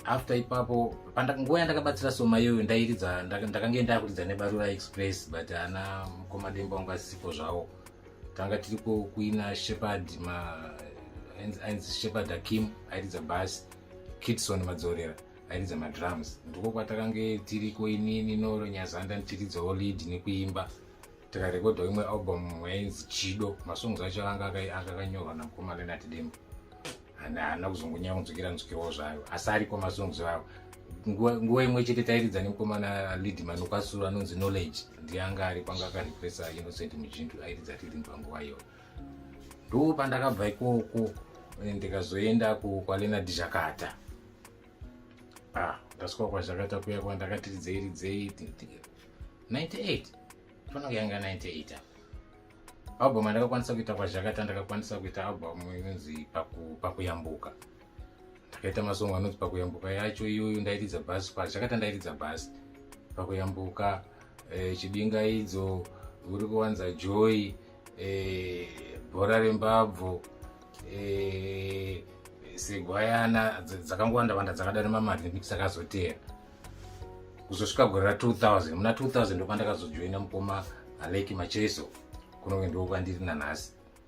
After ipapo, nguva yandakabatsira Soma iyoyo, ndairidza, ndakange ndakuridza neBarura Express, but ana mukoma Dembo wangu asisipo zvavo. Tanga tiri kuina Shepard, ainzi Shepard Akim airidza bass, Kitson Madzorera airidza madrums. Ndiko kwatakange tiriko, inini Noro Nyazanda ndichiridzawo lead nekuimba. Tikarekodha imwe album yainzi Chido. Masongs acho anga akanyorwa namukoma Leonard Dembo. Haana kuzongonyanya kunzwikira nzwikirawo zvayo, asi ariko masongs ayo. Nguva imwe chete tairidza nemukomana lead Manukasuru anonzi Knowledge, ndiye anga ari panga akarepresa Innocent Mujindu airidza rhythm panguva iyoyo. Ndo pandakabva ikoko, ndikazoenda kwaLeonard Zhakata. Ah, ndasvika kwaZhakata kuya kwandakati ridzei ridzei 98, fanira kuyanga 98 apa. Album yandakakwanisa kuita kwaZhakata, ndakakwanisa kuita album inonzi Pakuyambuka. Ndakaita masongo anonzi Pakuyambuka yacho iyoyo, ndairidza bass kwaZhakata, ndairidza bass Pakuyambuka, Chibingaidzo, Uri Kuwanza Joy, Bhora Rembabvu, Segwayana, dzakangowanda wanda dzakadaro, mamaremix akazoteera kuzosvika gore ra2000. Muna 2000 ndopandakazojoina mukoma Aleki Macheso, kunonge ndo kwandiri nanhasi.